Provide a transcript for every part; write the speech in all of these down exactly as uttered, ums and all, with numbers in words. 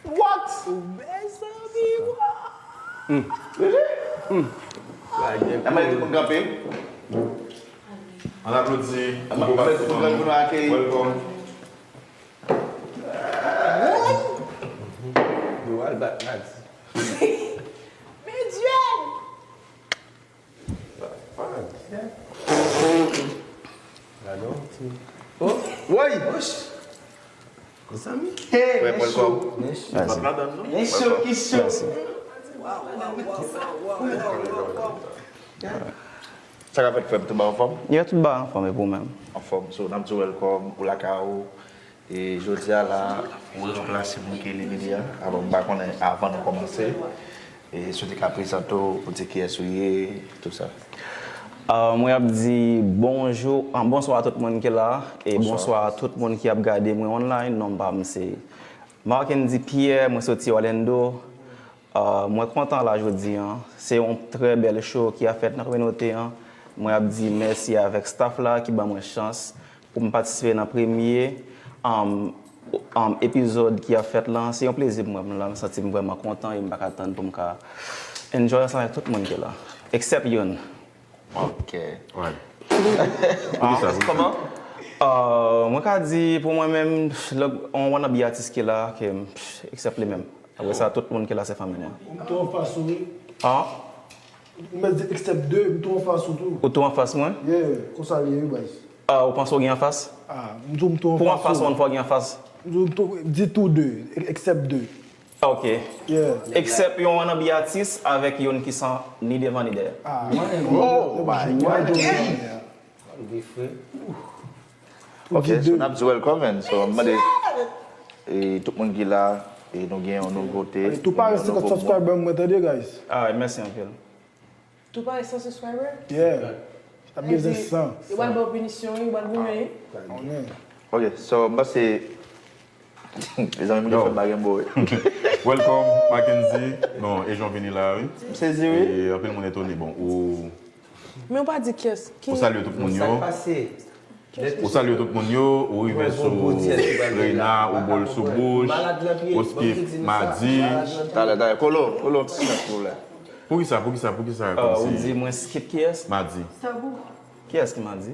What? Mezanmi, wa. Ann mande tout moun kanpe. Ann aplodi. Ann mande tout moun kanpe pou nou akeyi. Welcome. Yo al bat Madi. Men Dye! Gade yon ti. Oh, woy! Mezanmi. Hey, men cho. Men cho ki cho. Sa k ap fèt, frè m, tout bagay anfòm? Yo, tout bagay anfòm, e pou ou menm? Anfòm. So, n ap di w welcome, ou lakay ou. E jodi a la, ou replase moun ki elimine a. Alò, m pa konnen, avan nou kòmanse, e si w te ka prezante w pou di kiyès ou ye, tout sa. Ah, mwen ap di bonjou, ah, bonswa a tout moun ki la, e bonswa a tout moun ki ap gade mwen online. Non pa m se Markendy Pierre, mwen soti Orlando. Ah, mwen kontan la jodi an. Se yon trè bèl show ki ap fèt nan kominote an. Mwen ap di mèsi avèk staff la ki ban mwen chans pou m patisipe nan premye, um, um, epizòd ki ap fèt lan. Se yon plezi pou mwen, mwen la, m santi m vrèman kontan e m pa ka tann pou m ka enjoy ansanm avèk tout moun ki la. Except youn. Ok. Why? Poukisa? Kòman? Ah, mwen ka di, pou mwen menm, lòt, yon wannabe atis ki la, ke, except li menm. Apre sa, tout moun ki la, se fanmi mwen. M tou anfas ou, wi. Ah? Ou mèt di except de, m tou anfas ou tou. Ou tou anfas mwen? Yeah, konsa li ye, wi, baz. Ah, ou panse w gen anfas? Ah, m di w m tou anfas ou. Pou anfas ou, fò w gen anfas. M di w m tou, di tou de, e-, except de. Ah, ok. Yeah. Except yon wannabe atis avèk youn ki san ni devan ni dèyè. Ah, oh my God. Li fre. Ok, so n ap di welcome, man. So, m mande, e, tout moun ki la, e nou gen yon nouvote. Tou pare senkant subscriber mwen, tande, guys. Ah, mèsi anpil. Tou pare san subscriber? Yeah. Sa bezwen san. Yo pral ba w pinisyon, yo pral goumen. Ok, so, m panse, mezanmi, moun yo fè m pa gen mo, wi. Welcome, Markendy. Bon, e jan w vini la, wi. M sezi, wi. E anpil moun etone. Bon, ou Men w pa di kiyès ki. Ou salye tout moun yo. Sa k pase? Ou salye tout moun yo, ou rive sou Reina, ou bo l sou bouch, ou skip Madi. Talè, talè, kolo, kolo, ti snap pou lè. Poukisa, poukisa, poukisa, kòmsi. Ou di mwen skip kiyès? Madi. Kiyès ki Madi?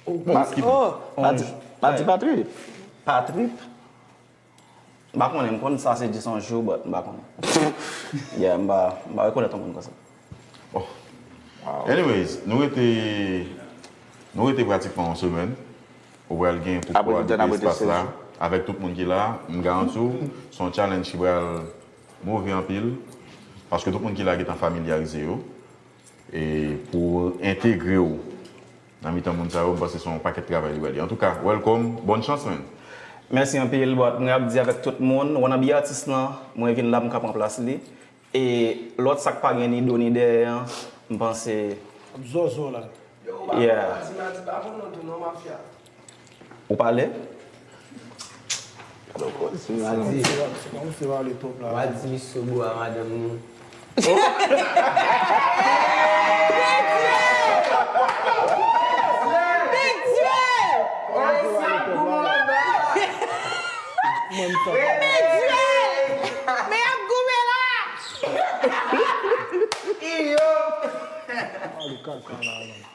Ou skip. Madi, Madi pa trip. Pa trip? M pa konnen, m konn sa se jis yon jou, but m pa konnen. Yeah, m pa, m pa rekonèt yon moun konsa. Oh. Anyways, nou rete, nou rete pratikman yon semèn. Ou pral gen pou kowòdone espas la avèk tout moun ki la. M garanti w, se yon challenge ki pral move anpil. Paske tout moun ki la gentan familyarize yo. E pou entegre w nan mitan moun sa yo, m panse se yon pakèt travay li pral ye. Antouka, welcome, bòn chans, man. Mèsi anpil, but mwen ap di avèk tout moun, wannabe atis lan, mwen vin la pou m ka pran plas li. E lòt sa k pa gen ni do ni dèyè an, m panse. Ap zozo la. Yeah. Ou pale? Si Madi. Se kòm si w ale twòp la. W a di misye bo a madanm nou. Men y ap goumen la! Iyo! Ale kaka la, non.